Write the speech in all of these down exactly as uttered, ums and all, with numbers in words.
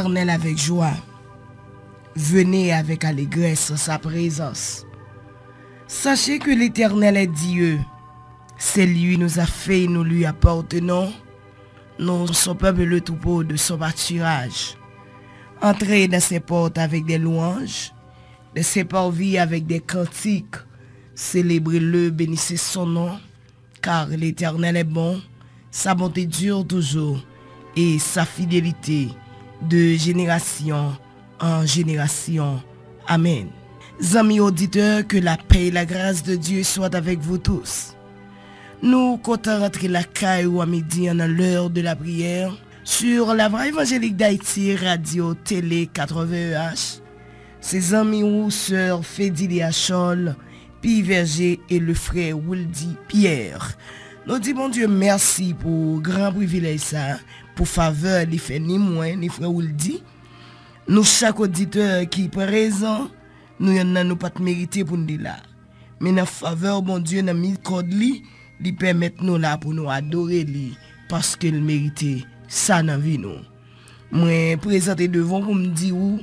l'Éternel avec joie. Venez avec allégresse en sa présence. Sachez que l'Éternel est Dieu. C'est lui nous a fait, nous lui appartenons. Nous, son peuple, le troupeau de son pâturage. Entrez dans ses portes avec des louanges, de ses parvis avec des cantiques. Célébrez-le, bénissez son nom, car l'Éternel est bon, sa bonté dure toujours, et sa fidélité de génération en génération. Amen. Zanmi oditè, que la paix et la grâce de Dieu soient avec vous tous. Nou kontan rantre lakay ou a midi an nan l'heure de la prière sur la Voix Évangélique d'Haïti, Radio Télé quatre-vingts E H. Se zanmi ou, sè Fedili Achol, Pi Vèje e le frè Wildy Pierre. Nou di Bondye mèsi pou gran privilèj sa, pou favè li fè ni mwen, ni frè Wildy. Nou chak oditè ki prezan, nou yonn nan nou pa t merite pou n te la. Men nan favè Bondye, nan mizerikòd li, li pèmèt nou la pou nou adore li, paske l merite sa nan vi nou. Mwen prezante devan w pou m di w,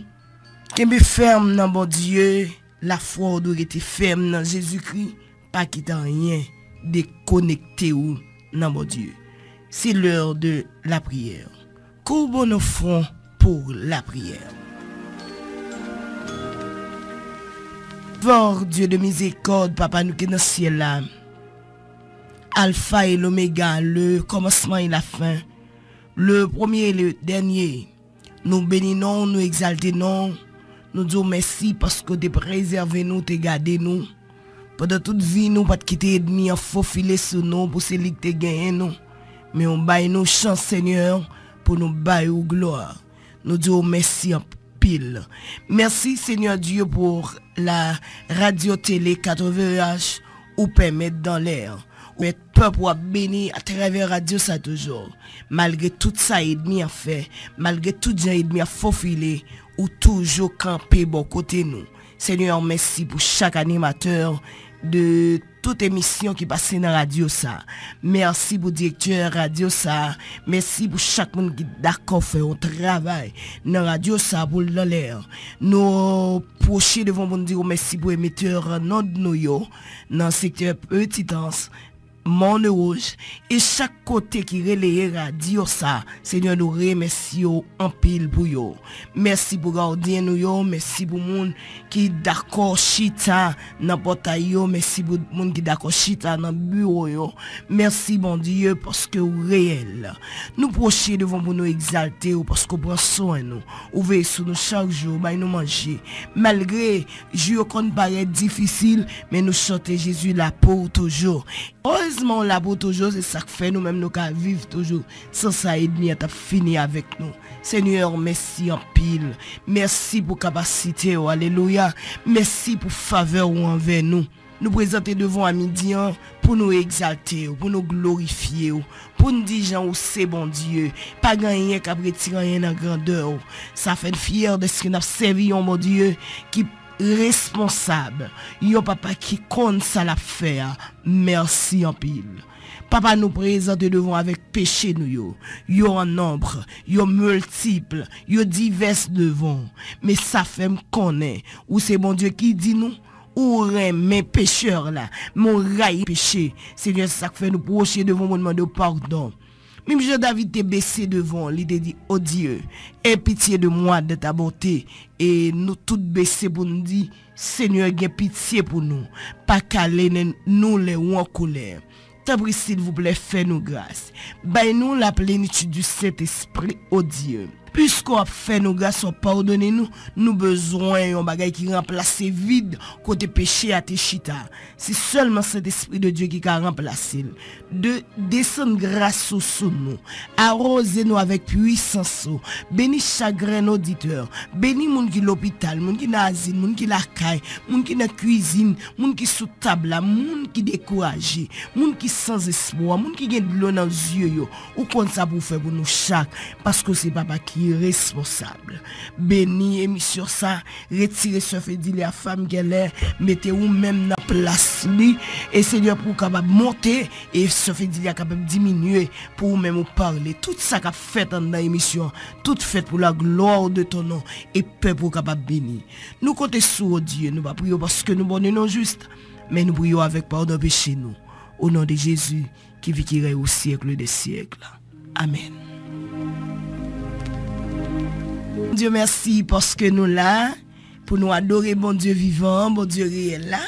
kenbe fèm nan Bondye, lafwa w dwe rete fèm nan Jezikri, pa kite anyen dekonekte w nan Bondye. C'est l'heure de la prière. Courbons nos fronts pour la prière. Fort Dieu de miséricorde, Papa nou ki nan syèl la, Alpha et l'Oméga, le commencement et la fin, le premier et le dernier. Nou beni non w, nou egzalte non w. Nou di w mèsi paske w te prezève nou, w te gade nou. Pandan tout vi nou, w pa t kite ènmi an fofile sou nou pou se li ki te genyen nou. Men w bay nou chans, Senyè, pou nou bay ou glwa. Nou di w mèsi anpil. Merci, Seigneur Dieu, pour la radio télé quatre-vingts H ou pèmèt dans l'air. Ou mèt pèp w ap beni atravè radyo sa toujou. Malgre tout sa ènmi ap fè, malgre tout jan ènmi ap fofile, ou toujou kanpe bò kote nou. Senyè, mèsi pou chak animatè de tout emisyon ki pase nan radyo sa. Mèsi pou direktè radyo sa. Mèsi pou chak moun ki dakò fè yon travay nan radyo sa pou l nan lè. Nou pwoche devan pou n di w mèsi pou emetè nonm nou yo nan sektè Petitans, Mòn Wouj, e chak kote ki releye radyo sa. Senyè, nou remèsye w anpil pou yo. Mèsi pou gadyen nou yo, mèsi pou moun ki dakò chita nan pòtay yo, mèsi pou moun ki dakò chita nan biwo yo. Mèsi, Bondye, paske w reyèl. Nou pwoche devan pou nou egzalte w, paske w pran swen nou. Ou veye sou nou chak jou, bay nou manje. Malgre jou yo konn parèt difisil, men nou chante Jezi la pou w toujou. Erezman, w la pou w toujou, se sa k fè nou menm nou ka viv toujou. San sa, ènmi an t ap fini avèk nou. Senyè, mèsi anpil. Mèsi pou kapasite w. Alelouya. Mèsi pou favè w anvè nou. Nou prezante devan w a midi an pou nou egzalte w, pou nou glorifye w, pou n di jan ou se Bondye. Pa gen anyen k ap retire anyen nan grandè w. Sa fè n fyè dèske n ap sèvi yon Bondye ki responsab, yon papa ki konn sa l ap fè a. Mèsi anpil. Papa, nou prezante devan w avèk peche nou yo. Yo an nonb, yo miltip, yo divès devan w. Men sa fè m konnen ou se Bondye ki di nou, ou renmen pechè la, men w rayi peche. Senyè, se sa k fè nou pwoche devan w pou n mande w padon. Menm jan David te bese devan w, li te di, O Dieu, aie pitié de moi dans ta bonté. E nou tout bese pou n di, Senyè, gen pitye pou nou. Pa kale nen nou lè ou an kolè. Tanpri, silvouplè, fè nou gras. Bay nou la plenitid di Sentespri, o Dye. Piske w ap fè nou gras, w ap padone nou, nou bezwen yon bagay ki ranplase vid kote peche a te chita. Se sèlman Sentespri de Dye ki ka ranplase l. De, desann gras ou sou nou. Awoze nou avèk pwisans ou. Beni chak grenn oditè. Beni moun ki lopital, moun ki nan azil, moun ki lakay, moun ki nan kwizin, moun ki sou tab la, moun ki dekouraje, moun ki san espwa, moun ki gen dlo nan zye yo. Ou konn sa pou w fè pou nou chak, paske w se papa ki responsab. Beni emisyon sa, retire sè Fedilya, fanm kè lè, mete ou menm nan plas li, e Senyè, pou w kapab monte, e sè Fedilya kapab diminye, pou ou menm ou pale. Tout sa k ap fèt anndan emisyon an, tout fèt pou la gloire de ton nom, e pèp ou kapab beni. Nou konte sou ou, Dye, nou pa priye w paske nou bon e non jis, men nou priye w avèk padon peche nou. O non de Jezi, ki viv, ki rèy o syèk dè syèk. Amèn. Bondye, mèsi paske nou la pou nou adore Bondye vivan, Bondye reyèl la.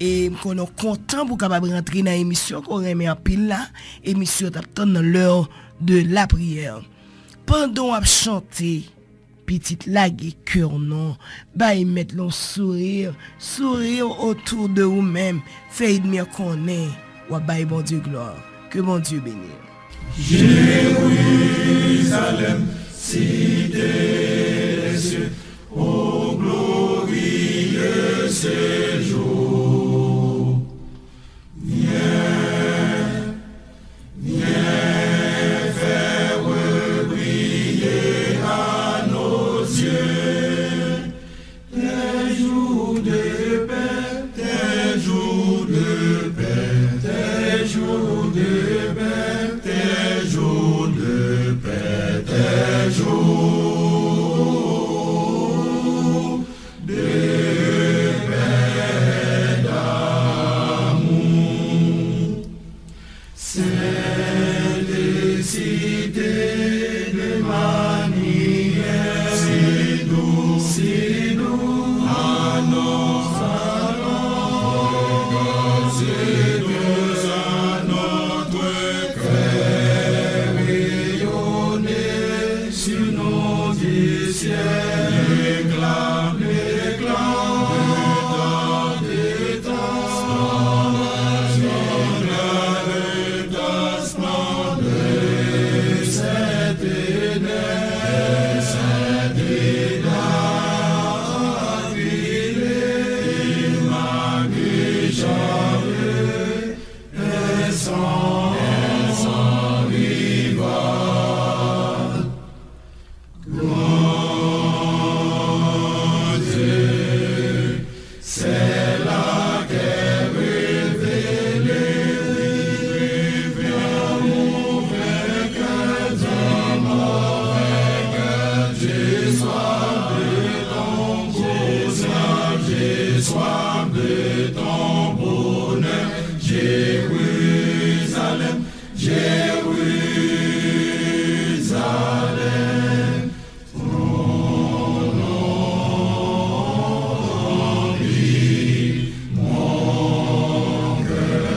E m konnen w kontan pou w kapab rantre nan emisyon ke w renmen anpil la. Emisyon w t ap tann nan l'heure de la prière. Pandan w ap chante, pitit, lage kè w non. Bay Mèt la yon souri, souri otou de ou menm. Fè ènmi an konnen w ap bay Bondye glwa. Ke Bondye beni w. Jérusalem, cité des cieux, au glorieux séjour. Viens, viens faire briller à nos yeux tes jours de paix, tes jours de paix, tes jours de paix, tes jours de paix, tes jours de paix, d'amour. Sainte cité de manière si doux, si doux, annonce, annonce, annonce, annonce, fais rayonner sur nos yeux ciel, l'éclat, l'éclat de ta, de ta splendeur, de ta splendeur, cette étoile, cette étoile, immaculée, et sans, et sans rival. Grand Dieu, c'est là qu'est révélé l'amour vainqueur, l'amour vainqueur. J'ai soif de ton bonheur, j'ai soif de ton bonheur, Jérusalem, Jérusalem, ton nom remplit mon cœur.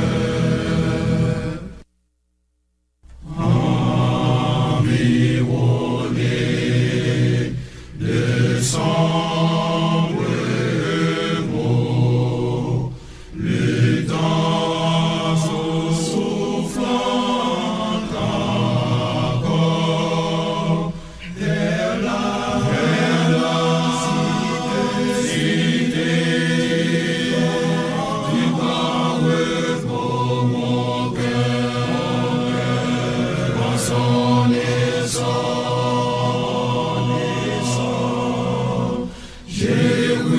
Environné de sombres maux, le temps soufflant encore, vers la, vers la cité, cité, tu vas repos mon cœur, mon cœur, dans son essor, son essor.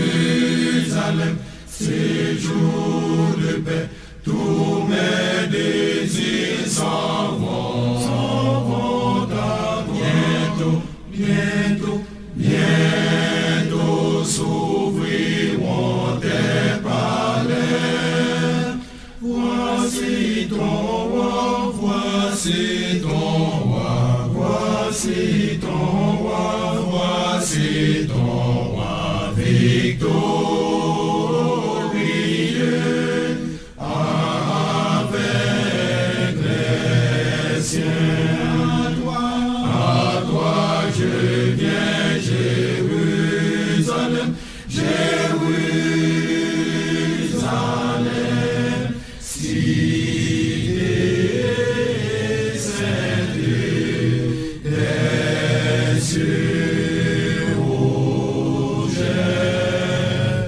Jérusalem, séjour de paix, tous mes désirs s'en vont, s'en vont à toi. Bientôt, bientôt, bientôt s'ouvriront tes palais. Voici ton roi, voici ton roi, voici ton roi, voici ton roi victorieux avec les siens. À toi, à toi je viens, Jérusalem, Jérusalem, cité sainte des cieux où j'ai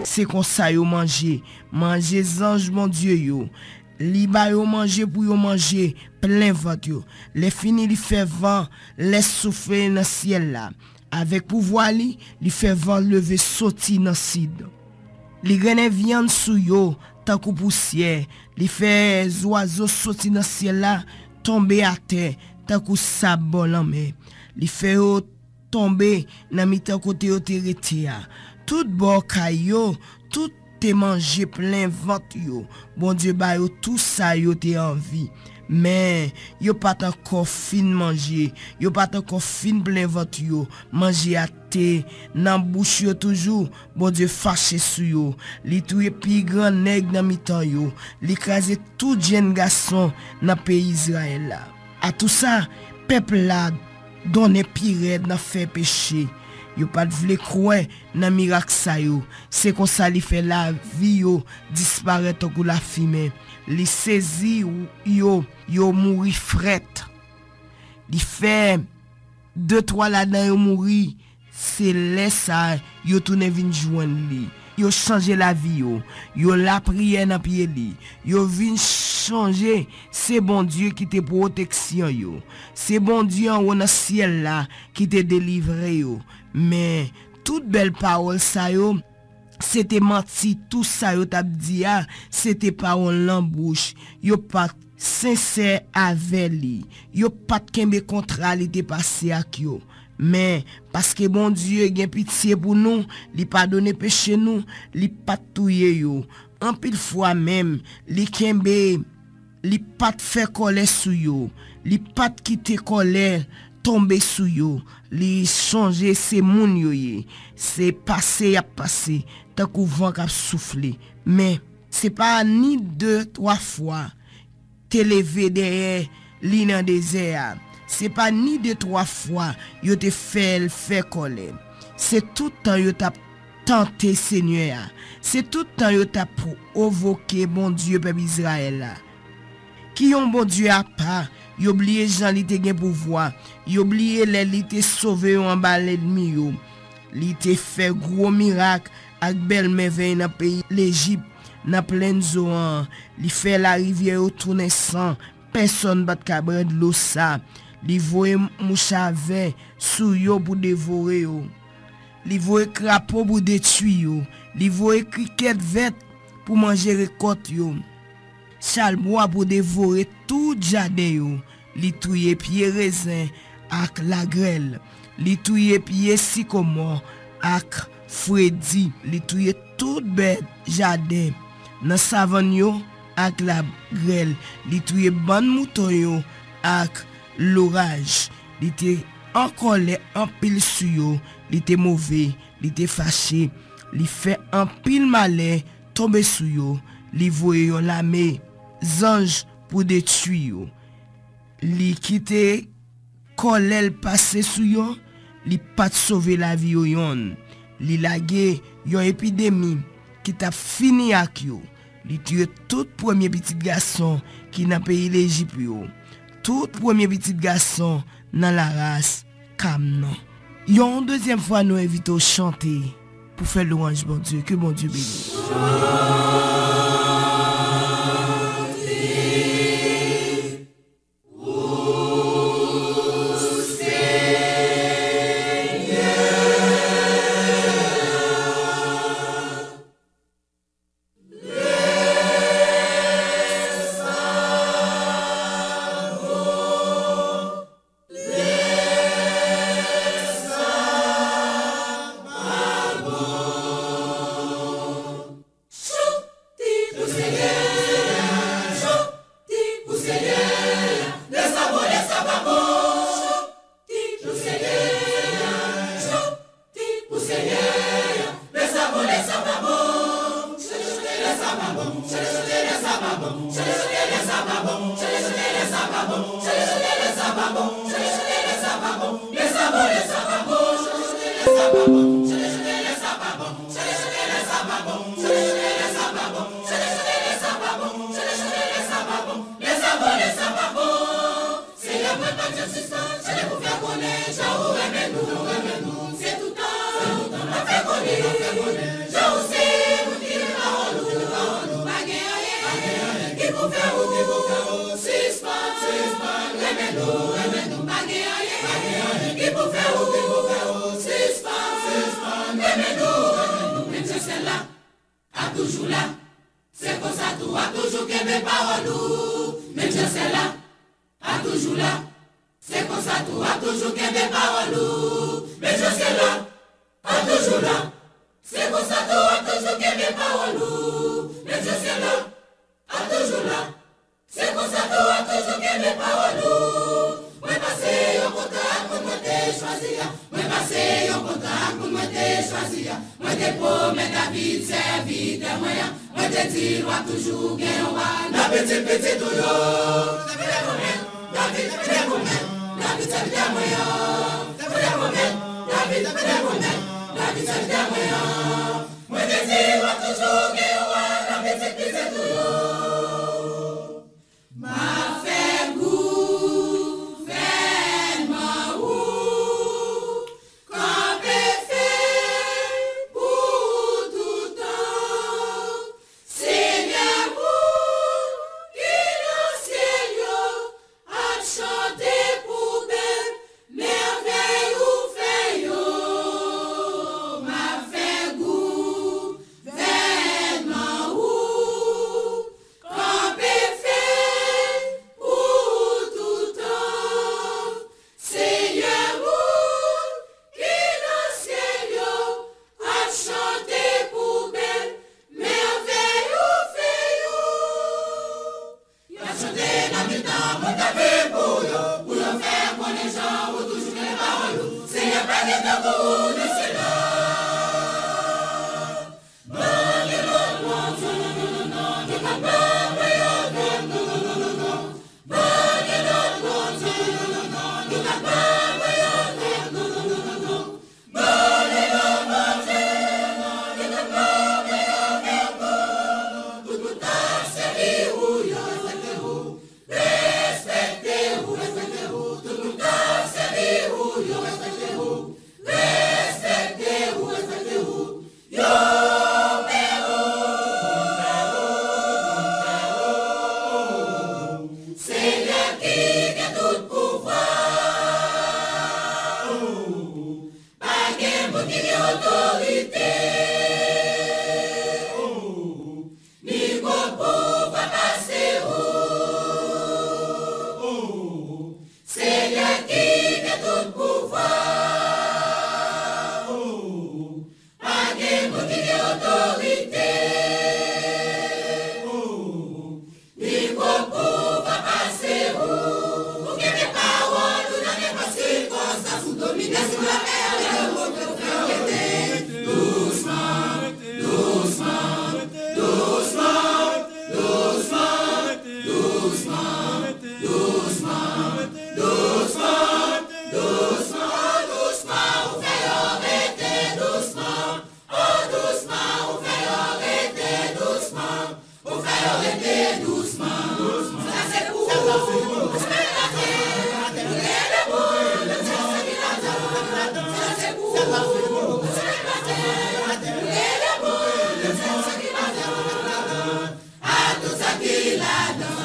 Se konsa yo manje, manje zanj Bondye yo. Li ba yo manje pou yo manje, plen vant yo. Lè fini, li fè van lès soufle nan syèl la. Avèk pouvwa li, li fè van leve soti nan sid. Li grennen vyann sou yo tankou pousyè. Li fè zwazo soti nan syèl la tonbe atè tankou sab bò lanmè. Li fè yo tonbe nan mitan kote yo te rete a. Tout bò kay yo, tout te manje plen vant yo. Bondye ba yo tou sa yo te anvi. Men, yo pa t ankò fin manje, yo pa t ankò fin plen vant yo. Manje a te nan bouch yo toujou. Bondye fache sou yo. Li touye pi gran nèg nan mitan yo. Li kraze tout jenn gason nan peyi Izrayèl la. Atousa, pèp la donnen pi rèd nan fè peche. Yo pa t vle kwè nan mirak sa yo. Se konsa li fè lavi yo disparèt tankou lafimen. Li sezi yo, yo mouri frèt. Li fè de twa ladan yo mouri. Se lè sa a yo tounen vin jwenn li. Yo chanje lavi yo. Yo lapriyè nan pye li. Yo vin sonje se Bondye ki te pwoteksyon yo. Se Bondye anwo nan syèl la ki te delivre yo. Men, tout bèl pawòl sa yo, se te manti. Tou sa yo t ap di a, se te pawòl nan bouch. Yo pa t sensè avè li. Yo pa t kenbe kontra li te pase ak yo. Men, paske Bondye gen pitye pou nou, li padone peche nou, li pa t touye yo. Anpil fwa menm, li kenbe, li pa t fè kòlè sou yo. Li pa t kite kòlè tonbe sou yo. Li sonje se moun yo ye. Se pase y ap pase, tankou van k ap soufle. Men, se pa ni de, twa fwa te leve dèyè li nan dezè a. Se pa ni de, twa fwa yo te fè l fè kòlè. Se tout tan yo t ap tante Senyè a. Se tout tan yo t ap pwovoke Bondye pèp Izrayèl la. Ki yon Bondye apa, yo bliye jan li te gen pouvwa, yo bliye lè li te sove yo anba lènmi yo. Li te fè gwo mirak ak bèl mèvèy nan peyi Lejip, nan plèn Zoan an. Li fè larivyè yo tounen san, pèsonn pa t ka bwè dlo sa. Li voye mouch a vè sou yo pou devore yo. Li voye krapo pou detwi yo. Li voye krikèt vèt pou manje rekòt yo. Chalbwa pou devore tout jaden yo. Li touye pye rezen ak lagrèl. Li touye pye sikomò ak fredi. Li touye tout bèt jaden nan savann yo ak lagrèl. Li touye bann mouton yo ak loraj. Li te an kòlè anpil sou yo. Li te move. Li te fache. Li fè anpil malè tonbe sou yo. Li voye yon lame zanj pou detwi yo. Li kite kòlè l pase sou yo, li pa t sove lavi yo yonn. Li lage yon epidemi ki t ap fini ak yo. Li tiye tout premye pitit gason ki nan peyi Lejip yo, tout premye pitit gason nan laras Kam nan. Yon dezyèm fwa, nou envite w chante pou fè lwanj Bondye. Ke Bondye beni w. la. Se konsa tou w ap toujou kenbe pawòl ou. Menm jan sèl la a toujou la. Se konsa tou w ap toujou kenbe pawòl ou. Menm jan sèl la a toujou la. Se konsa tou w ap toujou kenbe pawòl ou. Menm jan sèl la a toujou la. Se konsa tou w ap toujou kenbe pawòl ou. Mwen pase yon kontra ak moun mwen te chwazi a. Mwen pase yon kontra ak moun mwen te chwazi a. Mwen te pwomèt David, sèvitè mwen an. Mwen te di l w ap toujou gen yon wa nan pitit pitit ou yo. Fidèl mwen, David, fidèl mwen, David, sèvitè mwen an. Fidèl mwen, David, fidèl mwen, David, sèvitè mwen an. Mwen te di w w ap toujou gen yon wa nan pitit pitit ou yo. M ap fè gouvènman ou kanpe fèm pou ou tout tan. Senyè, ou ki nan syèl yo ap chante pou bèl mèvèy ou fè yo. M ap fè gouvènman ou kanpe fèm pou ou tout tan. Senyè, ou ki nan syèl yo ap chante pou bèl mèvèy ou fè yo. Y ap chante nan mitan moun k ap viv pou ou yo, pou yo fè konnen jan ou toujou kenbe pawòl ou. Senyè, pa gen tankou ou nan syèl la. Mande lòt Bondye, non, non, non, non, ki kapab voye avè m, non, non, non, non, non. Mande lòt Bondye, non, non, non, non, ki kapab voye avè m, non, non, non, non, non. Mande lòt Bondye, non, ki kapab voye avè m, non, non, non, non. Tout moun k ap sèvi ou yo respekte ou. Respekte ou, respekte ou. Tout moun k ap sèvi ou yo respekte ou. Respekte ou, respekte ou. Yo, men ou, Senyè ki gen tout pouvwa. Pa gen moun ki gen otorite. Ni gwo pouvwa pase ou. Senyè ki gen tout pouvwa. Pa gen moun ki gen otorite. Ni gwo pouvwa pase ou. Ou kenbe pawòl ou nan nenpòt sikonstans. Ou domine sou lamè avèk yon kote ou fè yo rete. Dousman, dousman, dousman, dousman, dousman, dousman, dousman, dousman, oh, dousman, ou fè yo rete dousman. Oh, dousman, ou fè yo rete dousman. Ou fè yo rete dousman. Sa se pou ou. Ou se latè. Ou rele moun. Sa se pou ou. Ou se latè. Ou rele moun. Sa se pou ou. A tout sa ki ladan,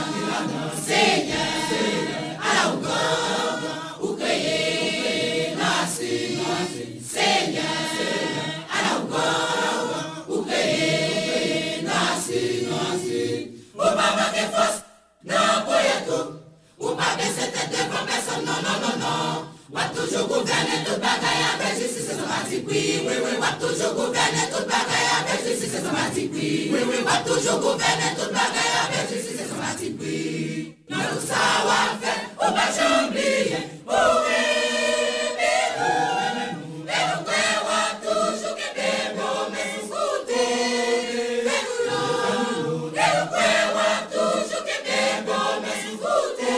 Senyè, a la ou gran, ou kreye nwa si. Senyè, a la ou gran, ou kreye nwa si. Ou pa manke fòs nan ponyèt ou. Ou pa bese tèt devan pèsonn, non, non, non, non. W ap toujou gouvène tout bagay avèk jistis e san patipri. Wi, wi, w ap toujou gouvène tout bagay avèk jistis e san patipri. Wi, wi, w ap toujou gouvène tout bagay avèk jistis e san patipri. Nan tout sa w ap fè, ou pa janm bliye, ou renmen nou. E nou kwè w ap toujou kenbe pwomès ou te fè nou yo. E nou kwè w ap toujou kenbe pwomès ou te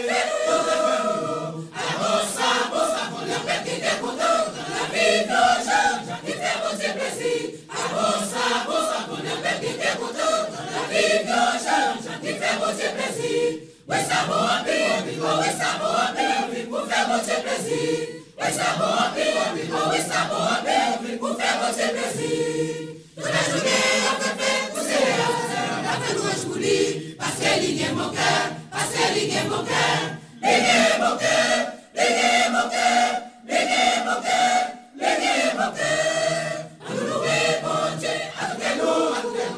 fè nou yo. A bon sa, bon sa, bon lè pèp ki te kontan, k ap viv yo jan, jan ki fè Bondye plezi. A bon sa, bon sa, bon lè pèp ki te kontan, k ap viv yo jan, jan ki fè Bondye plezi. Wi, sa bon anpil, anpil, oh, wi, sa bon anpil, anpil, pou fè Bondye plezi. Wi, sa bon anpil, anpil, oh, wi, sa bon anpil, anpil, pou fè Bondye plezi. Tout lajounen, n ap fè fèt pou Senyè a, n ap fè lwanj pou li, paske li gen bon kè, paske li gen bon kè, li gen bon kè, li gen bon kè, li gen bon kè, li gen bon kè. Ann nou louwe Bondye, a tout kè nou, a tout kè nou.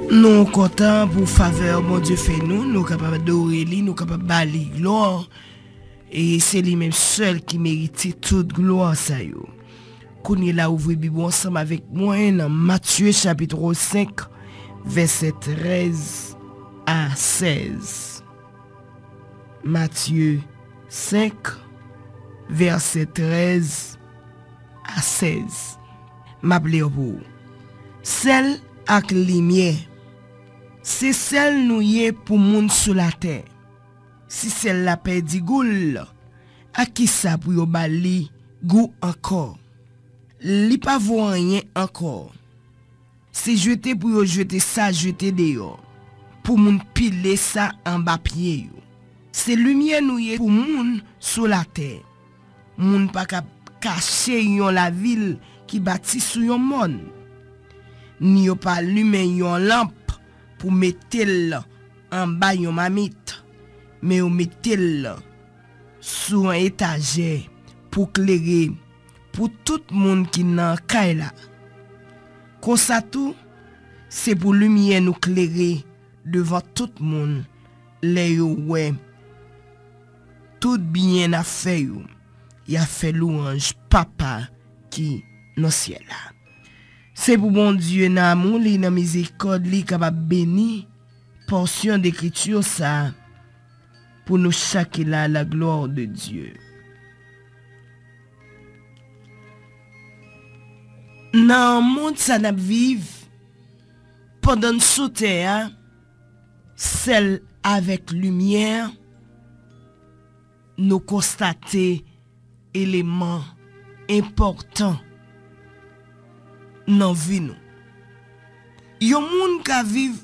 Nou kontan pou favè Bondye fè nou, nou kapab adore li, nou kapab ba li glwa. E se li menm sèl ki merite tout glwa sa yo. Kounye la, ouvri Bib ou ansanm avèk mwen nan Matye chapit senk, vèsè trèz a sèz. Matye senk, vèsè trèz a sèz. M ap li pou ou. Sèl ak limyè. Se sèl nou ye pou moun sou latè. Si sèl la pèdi gou l, ak kisa pou yo ba li gou ankò? Li pa vo anyen ankò. Se jete pou yo jete sa jete deyò, pou moun pile sa anba pye yo. Se limyè nou ye pou moun sou latè. Moun pa ka kache yon lavil ki bati sou yon mòn. Ni yo pa limen yon lanp pou mete l anba yon mamit, men yo mete l sou yon etajè pou klere pou tout moun ki nan kay la. Konsa tou, se pou limyè nou klere devan tout moun, lè yo wè tout byen n ap fè yo, y ap fè lwanj Papa ki nan syèl la. Se pou Bondye nan amou li, nan mizerikòd li, kapab beni pòsyon dekriti sa a pou nou chak ki la, la gloire de Dieu. Nan mond sa n ap viv, pandan n sou tè a, sèl avèk limyè, nou konstate eleman enpòtan nan vi nou. Yon moun ka viv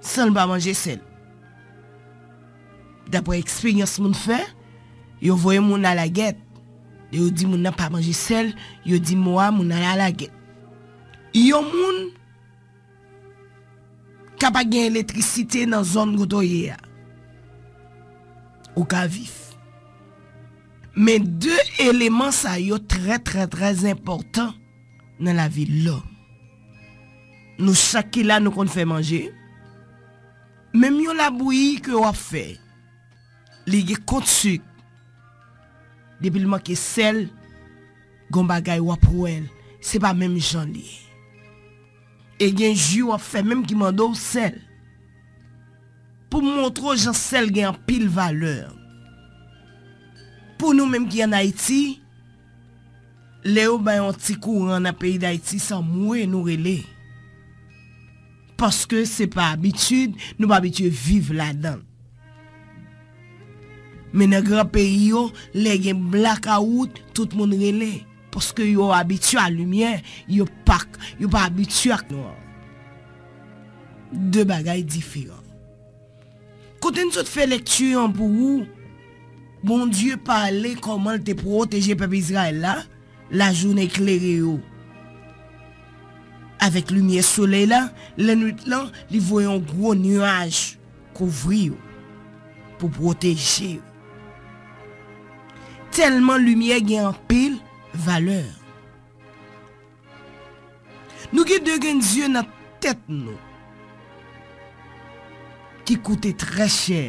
san l pa manje sèl. Daprè eksperyans moun fè, yo voye moun alagèt. Lè yo di moun nan pa manje sèl, yo di mo a, moun nan alagèt. Yon moun ka pa gen elektrisite nan zòn kote w ye a. Ou ka viv. Men de eleman sa yo trè, trè, trè enpòtan nan lavi lòm. Nou chak ki la, nou konn fè manje. Menm yon labouyi ke w ap fè, li gen kont sik. Depi l manke sèl, gon bagay w ap wè l, se pa menm jan l ye. E gen ji w ap fè menm ki mande w sèl. Pou m montre w jan sèl gen anpil valè. Pou nou menm ki ann Ayiti, lè yo bay yon ti kouran nan peyi Dayiti, se anmwe nou rele. Paske se pa abitid, nou pa abitye viv ladan l. Men nan gran peyi yo, lè gen blakawout, tout moun rele. Paske yo abitye a limyè, yo pa, yo pa abitye ak nwa. De bagay diferan. Kote n sot fè lekti an pou ou, Bondye pale kòman l te pwoteje pèp Izrayèl la, lajounen eklere yo avèk limyè solèy la, lannwit lan, li voye yon gwo nyaj kouvri yo, pou pwoteje yo. Tèlman limyè gen anpil valè. Nou gen de grenn zye nan tèt nou ki koute trè chè,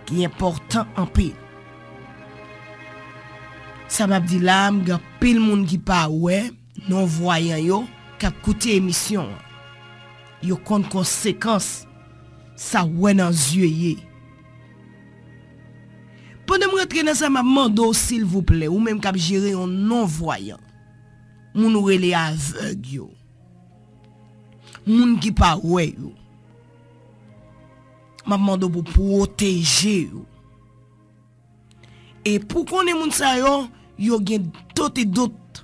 ki enpòtan anpil. Sa m ap di la a, m gen anpil moun ki pa wè, non vwayan yo, k ap koute emisyon an. Yo konn konsekans sa wè nan zye ye. Pandan m rantre nan sa, m ap mande w, silvouplè, ou menm k ap jere yon non vwayan, moun ou rele avèg yo, moun ki pa wè yo, m ap mande w pou pwoteje yo. E pou konnen moun sa yo, yo gen dot e dot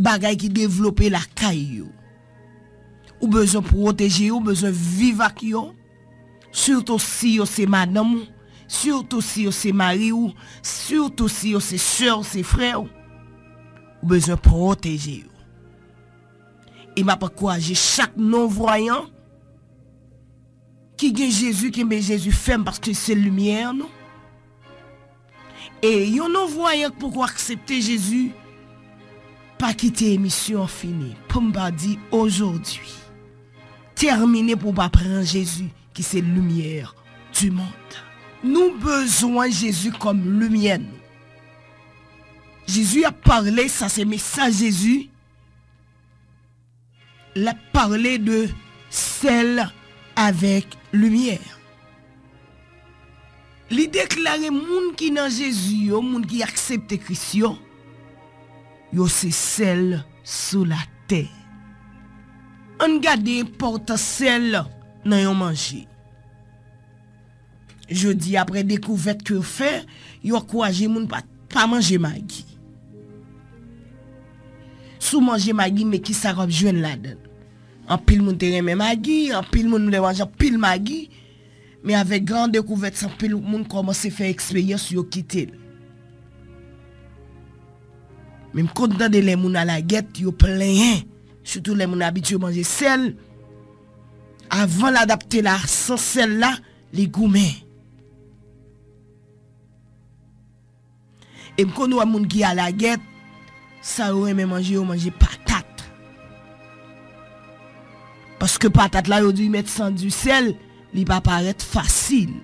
bagay ki devlope lakay yo. Ou bezwen pwoteje yo, ou bezwen viv ak yo. Sitou si yo se madanm ou, sitou si yo se mari w, sitou si yo se sè w, se frè w. Ou bezwen pwoteje yo. E m ap ankouraje chak non vwayan ki gen Jezi, kenbe Jezi fèm, paske se limyè nou. E yon non vwayan k poko aksepte Jezi, pa kite emisyon an fini pou m pa di ojòdi. Tèmine pou w pa pran Jezi ki se limyè di mond. Nou bezwen Jezi kòm limyè nou. Jezi ap pale, sa se mesaj Jezi. L ap pale de sèl avèk limyè. Li deklare moun ki nan Jezi yo, moun ki aksepte Kris yo, yo se sèl sou latè. Ann gade enpòtans sèl nan yon manje. Jodi, apre dekouvèt ke yo fè, yo ankouraje moun pa, pa manje magi. Si w manje magi, men kisa k ap jwenn ladan l? Anpil moun te renmen magi, anpil moun vle manje anpil magi, men avèk gran dekouvèt sa, anpil moun kòmanse fè eksperyans, yo kite l. Men m konn tande lè moun alagèt, yo plenyen, sitou lè moun abitye manje sèl. Avan l adapte l a san sèl la, li goumen. E m konn wè moun ki alagèt, sa yo renmen manje, yo manje patat. Paske patat la, yo di, mèt san di sèl, li pa parèt fasil.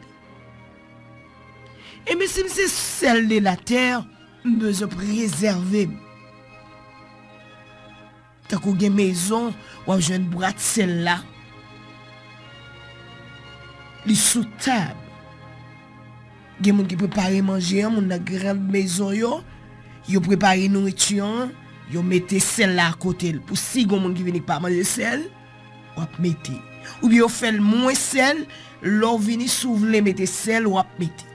Ebyen, si m se sèl de latè, m bezwen prezève m. Tankou gen mezon, w ap jwenn bwat sèl la. Li sou tab. Gen moun ki prepare manje an, moun nan gran mezon yo, yo prepare nouriti an, yo mete sèl la akote l. Pou si gen moun ki vini ki pa manje sèl, w ap mete. Oubyen yo fè l mwen sèl, lè w vini, si w vle mete sèl, w ap mete.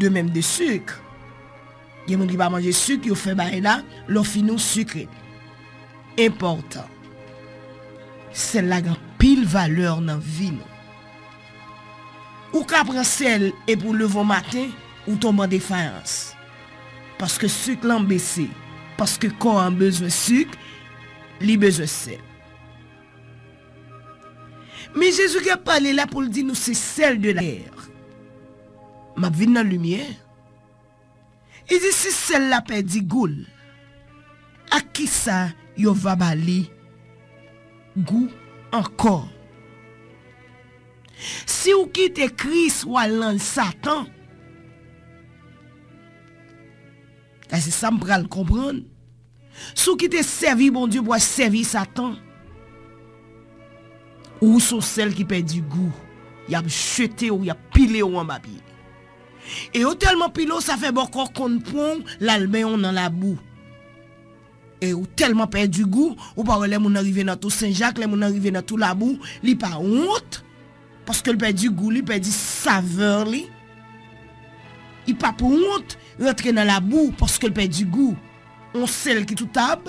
De menm de sik. Gen moun ki pa manje sik, yo fè bagay la, lè w fini w sikre l. Enpòtan. Sèl la gen anpil valè nan vi nou. Ou ka pran sèl epi w leve w maten, ou tonbe an defayans. Paske sik lan bese. Paske kò an bezwen sik, li bezwen sèl. Men Jezi ki ap pale la pou l di nou se sèl de la tè. M ap vin nan limyè. Li di si sèl la pèdi gou l, ak kisa yo va ba li gou ankò? Si w kite Kris, w al nan Satan. Sa se sa m pral konprann. Si w kite sèvi Bondye pou w al sèvi Satan, ou se yon sèl ki pèdi gou. Y ap jete w, y ap pile w anba pye. E yo tèlman pile w, sa fè bòkò konn pran w, l al benyen w nan labou. E ou tèlman pèdi gou, ou pa wè lè moun nan rive nan tou Sen Jak, lè moun nan rive nan tou labou, li pa wont, paske l pèdi gou, li pèdi savè li. Li p ap wont rantre nan labou paske l pèdi gou. On sèl ki sou tab,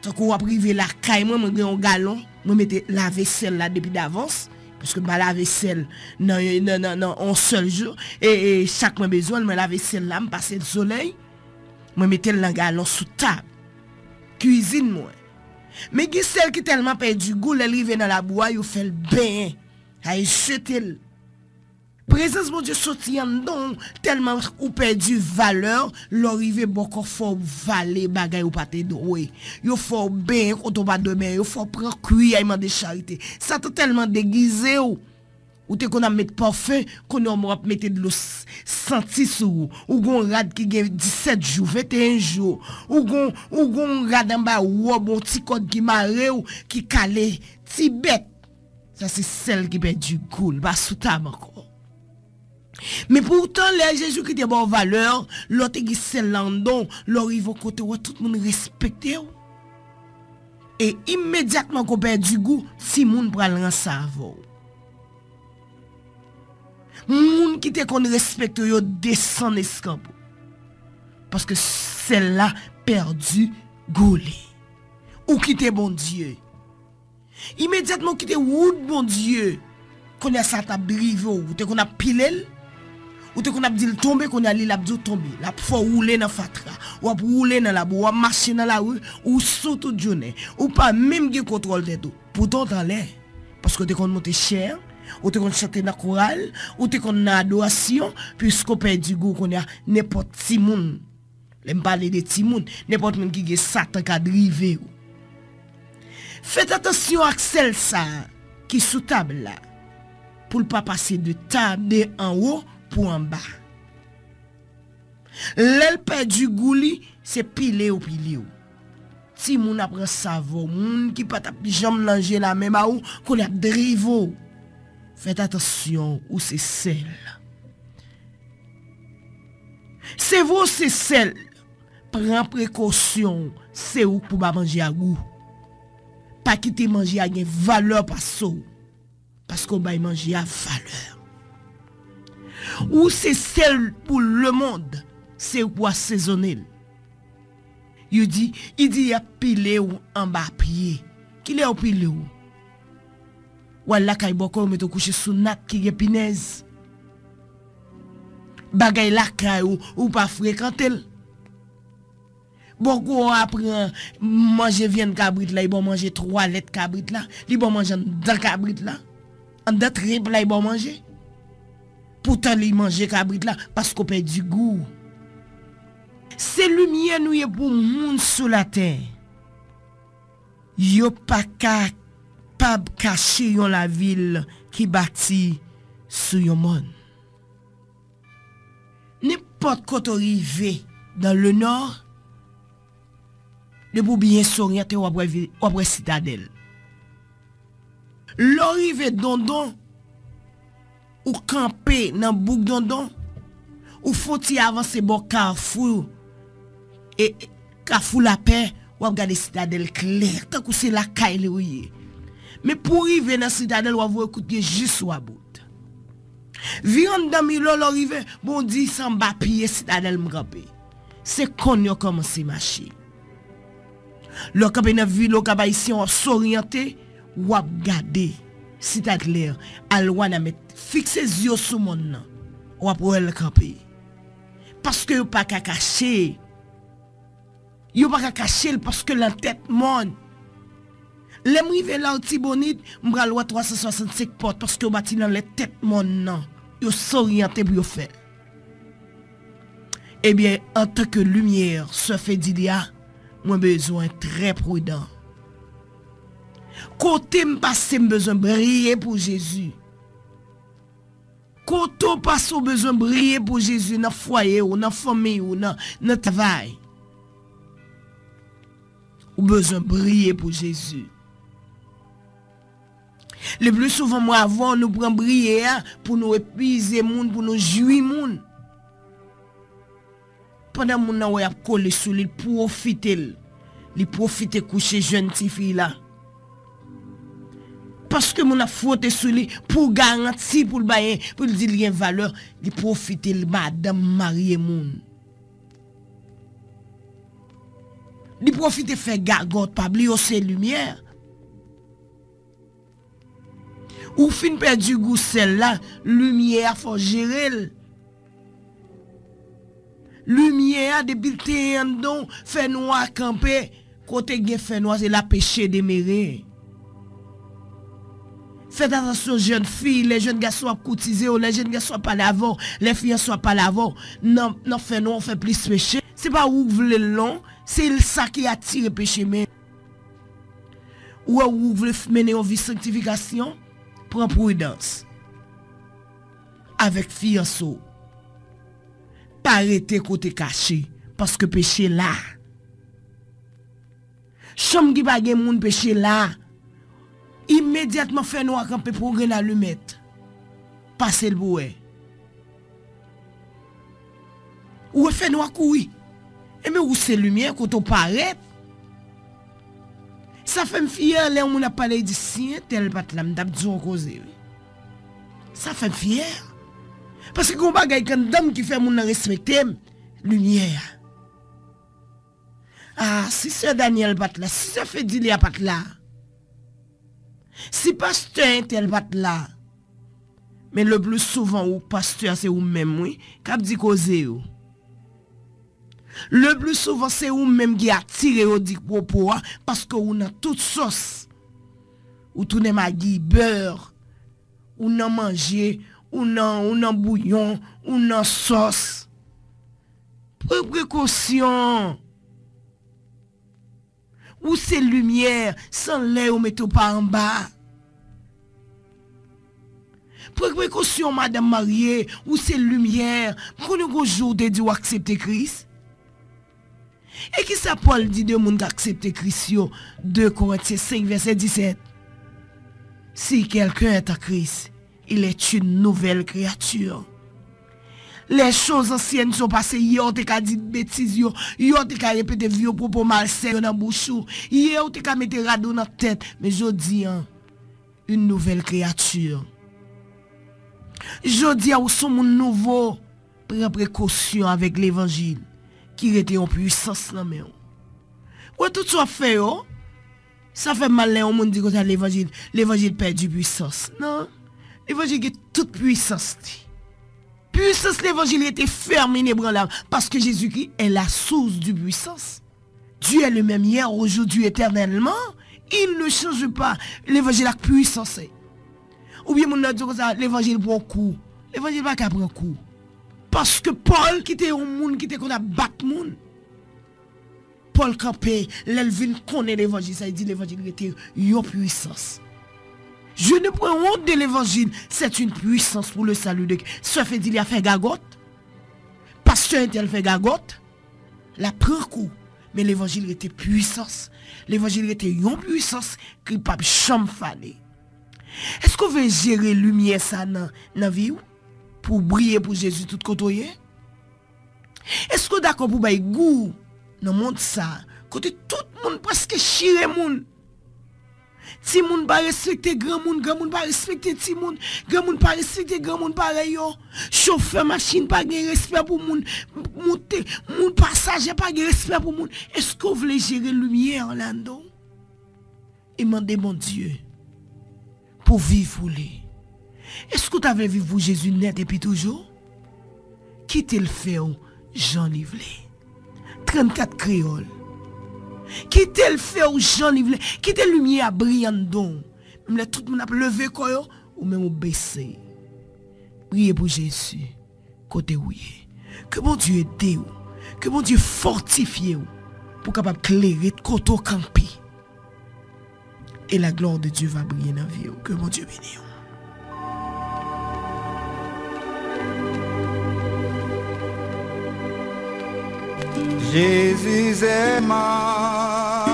tankou w ap rive lakay mwen, mwen gen yon galon, mwen mete lavesèl la depi davans, paske m pa lave sèl nan, nan, nan, nan on sèl jou, e, e chak mwen bezwen l, mwen lave sèl la, m pase l solèy, mwen mete l nan galon sou tab kwizin mwen. Men gen sèl ki tèlman pèdi gou, lè l rive nan labou a, yo fè l benyen, ay jete l. Prezans Bondye soti anndan w, tèlman ou pèdi valè, lè w rive bòkò fò w vale bagay ou pa te dwe. Yo fè w benyen kote w pa dwe benyen, yo fè w pran kwi ay mande charite. Satan tèlman degize w. Ou te konn ap met pafen, kounye a w ap mete dlo s-, santi sou ou. Ou gon rad ki gen disèt jou, venteyen jou. Ou gon, ou gon rad anba wòb, yon ti kòd ki mare w, ki kale ti bèt. Sa se sèl ki pèdi gou l, pa sou tab ankò. Men poutan, lè Jezi ki te ba w valè, lè w te gen sèl la anndan w, lè w rive yon kote, w wè tout moun respekte w. E imedyatman ke w pèdi gou, timoun pral ranse avè w. Moun ki te konn respekte w, yo desann eskanp ou. Paske sèl la pèdi gou li. Ou kite Bondye. Imedyatman ou kite wout Bondye, kounye a sa t ap rive w. Ou te konn ap pile l, ou te konn ap di l tonbe, kounye a li l ap di w tonbe. L ap fè w woule nan fatra, w ap woule nan labou, w ap mache nan lari, ou sou tout jounen. Ou pa menm gen kontwòl tèt ou. Poutan w t anlè, paske w te konn monte chè, ou te konn chante nan koral, ou te konn nan adorasyon, piske w pèdi gou kounye a, nenpòt timoun Lè m pale de timoun, nenpòt moun ki gen Satan ka drive w. Fèt atansyon ak sèl sa a ki sou tab la, pou l pa pase de tab, de anwo pou anba. Lè l pèdi gou li, se pile yo pile w. Timoun ap ransavwa w, moun ki pa t ap janm nan je lame ba ou, kounye a ap drive w. Fèt atansyon, ou se sèl. Se vre w se sèl, pran prekosyon w, se ou k pou ba manje a gou. Pa kite manje a gen valè pase w, paske w bay manje a valè. Ou se sèl pou lemonn, se ou k pou asezonnen l. Yo di, i di y ap pile w anba pye. Kilè yo pile w? W al lakay bòkò, yo mete w kouche sou nat ki gen pinèz. Bagay lakay ou, ou pa frekante l. Bòkò a pran manje vyann kabrit la, li ba w manje twalèt kabrit la, li ba w manje anndan kabrit la. Anndan trip la, li ba w manje. Poutan li manje kabrit la, paske w pèdi gou. Se limyè nou ye pou moun sou latè. Yo pa kapab kache yon lavil ki bati sou yon mòn. Nenpòt kote w rive dans le nord, depi w byen soryante, w ap wè vi-, w ap wè Sitadèl. Lè w rive Dondon, ou kanpe nan bouk Dondon, ou fon ti avanse bò kafou, e, Kafou Lapè, w ap gade Sitadèl klè, tankou se lakay li ou ye. Men pou w rive nan Sitadèl, w ap voye kout pye jis Wabout. Vire anndan Milo, lè w rive, bon, w di se anba pye Sitadèl m kanpe. Se konn yo kòmanse mache. Lè w kanpe nan vil Okap Ayisyen, w ap soryante, w ap gade Sitadèl, al Wanament, fikse zye w sou mòn nan, w ap wè l kanpe. Paske yo pa ka kache. Yo pa ka kache l paske l nan tèt mòn. Lè m rive Latibonit, m pral wè twa san swasannsenk pòt paske yo bati l anlè tèt mòn nan. Yo soryante pou yo fè l. Ebyen, antanke limyè, sè Fedilya, mwen bezwen trè pridan. Kote m pase, m bezwen briye pou Jezi. Kote w pase, w bezwen briye pou Jezi nan fwaye w, nan fanmi w, nan, nan travay. Ou bezwen briye pou Jezi. Le pli souvan, mwen avè w, nou pran briye a pou nou epize moun, pou nou jwi moun. Pandan moun nan wè y ap kole sou li, l pwofite l. Li pwofite kouche jèn tifi la. Paske moun ap fwote sou li pou garanti, pou l bay, pou l di l gen valè, li pwofite l madanm marye moun. Li pwofite fè gagòt, pa bliye w se limyè. Ou fin pèdi gou sèl la, limyè a fò w jere l. Limyè a, depi l te anndan w, fènwa kanpe. Kote gen fènwa, se la peche demere. Fèt atansyon, jèn fi, lè jèn gason ap koutize w, lè jèn gason ap pale avè w, lè fiyanse w ap pale avè w, nan, nan fènwa w fè plis peche. Se pa ou k vle l non, se l sa ki atire peche men. Ou wè ou vle f-, mennen yon vi sanktifikasyon, pran pridans avèk fiyanse w. Pa rete kote kache, paske peche la. Chanm ki pa gen moun, peche la. Imedyatman fènwa kanpe, pran grenn alimèt. Pase l pou wè. Ou wè fènwa kouri. Ebyen, ou se limyè, kote w parèt. Sa fè m fyè lè yon moun ap pale, li di, "Si entèl pa t la, m t ap di yon koze, wi." Sa fè m fyè. Paske gen yon bagay k anndan m ki fè moun nan respekte m. Limyè a. Ah, si sè Daniel pa t la, si sè Fedilya pa t la, si pastè entèl pa t la, men le pli souvan ou pastè a se ou menm wi, k ap di koze yo. Le pli souvan se ou menm ki atire yo di pwopo a, paske ou nan tout sòs. Ou tounen magi, bè, ou nan manje, ou nan, ou nan bouyon, ou nan sòs. Pran prekosyon. Ou se limyè, se anlè yo mete w, pa anba. Pran prekosyon, madanm marye, ou se limyè. M konnen gon jou w te di w aksepte Kris. E kisa Pòl di de moun k aksepte Kris yo? De Korentyen senk, vèsè disèt. Si quelqu'un est en Christ, il est une nouvelle créature. Les choses anciennes sont passées. Yè w te ka di betiz yo, yè w te ka repete vye pwopo malsè yo nan bouch ou, yè w te ka mete rad ou nan tèt, men jodi a, une nouvelle créature. Jodi a, ou se yon moun nouvo. Pran prekosyon avèk levanjil ki rete yon pwisans nan men w. Wè tout sa w ap fè yo, sa fè m mal lè yon moun di konsa levanjil, levanjil pèdi pwisans. Non, levanjil gen tout pwisans li. Pwisans levanjil rete fèm, inébranlab, paske Jezikri est la source de puissance. Dieu est le même hier, aujourd'hui, éternellement. Il ne change pas. Levanjil ak pwisans. Oubyen moun nan di konsa, levanjil pran kou. Levanjil pa ka pran kou. Paske Pòl ki te yon moun ki te konn ap bat moun. Pòl kanpe, lè l vin konnen levanjil, sa vle di levanjil rete yon pwisans. Je ne prends honte de l'évangile, c'est une puissance pour le salut de... Sè Fedilya fè gagòt. Pastè entèl fè gagòt. L ap pran kou, men levanjil rete pwisans. Levanjil rete yon pwisans ki p ap janm fane. Èske w vle jere limyè sa nan, nan vi w? Pou w briye pou Jezi tout kote w ye? Èske w dakò pou w bay gou nan mond sa, kote tout moun prèske chire moun? Timoun pa respekte granmoun, granmoun pa respekte timoun, granmoun pa respekte granmoun parèy yo. Chofè machin pa gen respè pou moun, moute, moun pasaje pa gen respè pou moun. Èske w vle jere limyè an ladan w? E mande Bondye pou viv pou li. Èske w ta vle viv pou Jezi nèt epi toujou? Kite l fè w jan li vle. Trannkat Kreyòl. Kite l fè w jan li vle. Kite limyè a briye anndan w. Menm lè tout moun ap leve kò yo, ou menm ou bese. Priye pou Jezi kote w ye. Ke Bondye ede w. Ke Bondye fòtifye w pou w kapab klere kote w kanpe. Et la gloire de Dieu va briller nan vi w. Ke Bondye beni w. Jezi se ma